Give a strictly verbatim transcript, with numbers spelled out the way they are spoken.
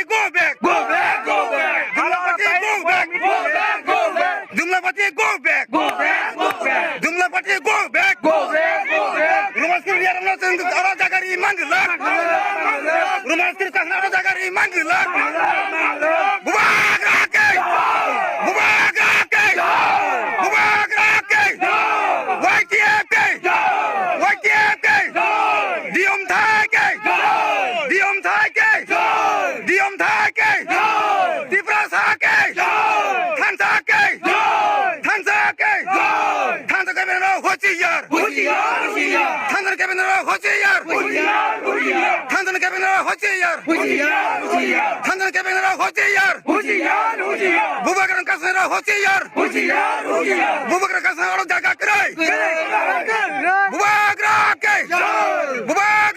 Party go back. Go back, go back. Jumla Party go back. Go back, go back. Jumla Party go back. Go back, go back. Jumla Party go back. Go back, go back. Roman script ya rono sing aro jaga ri man dilak. Roman script kasna aro jaga ri man dilak. Bubagra ke. Bubagra ke. Bubagra ke. Y T F ke. Y T F ke. Diom thai ke. Diom thai ke. Diom thai ke. Tiprasa ke. Thansa ke. Thansa ke. Thansa ke beno hochiyar. Hochiyar, hochiyar. Thansa ke beno hochiyar. Hochiyar, hochiyar. Thansa ke beno hochiyar. Hochiyar, hochiyar. Thansa ke beno hochiyar. Hochiyar, hochiyar. Bubagra kasna hochiyar. Hochiyar, hochiyar. Bubagra kasna aro jaga krai. Krai, krai, krai. Bubagra ke. Jai. Bubagra